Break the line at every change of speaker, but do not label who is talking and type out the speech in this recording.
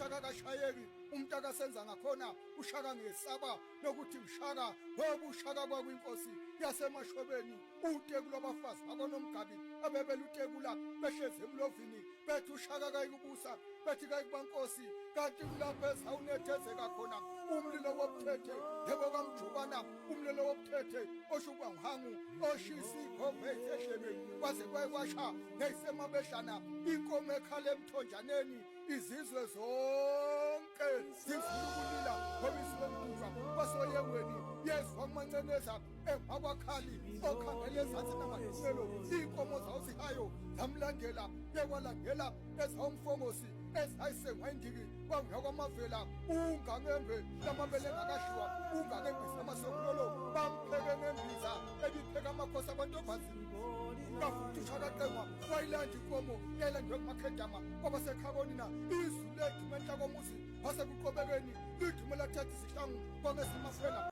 Ushaka kashayeki umuntu akasenza ngakhona, ushaka ngesaba nokuthi ushaka ngoba ushaka kwakwinkosi yasemashobeni, uteku lwabafazi bakonomgabi abebelutekula behlezi emlovini, bethi ushaka kayikubusa, bethi kayikuba nkosi, kanti kulapho ezawunethezeka khona umlilo wobuthethe yebo kamjubana, umlilo wobuthethe osho ukuba ngihangu oshisa ikhova ezisehlelweni kwaze kwaye kwasha neyisemabehlana, inkomo ekhala emthonjaneni, izizwe zonke zivula ukulila ngoba izwe mdutshwa kwasoyengweni yezwa kumanceneza emva kwakhali okhangele ezansi namadumelo, iy'nkomo zawuzihayo zamlandela yekwalandela ezawumfongosi ezayisengwa indiki kwangena kwamavela ungangembe lamabele engakadliwa, ungangembiza amasongololo bampheke ngembiza ebipheka amakhosi akwantombazini. Kafuthi ushakaqengwa wayilanda inkomo yayilandwe ngumakhedama kwabasekhakonina, izulu leduma enhla komuzi wasekuqobekeni, lidume lathatha izihlangu kwangesamaphela.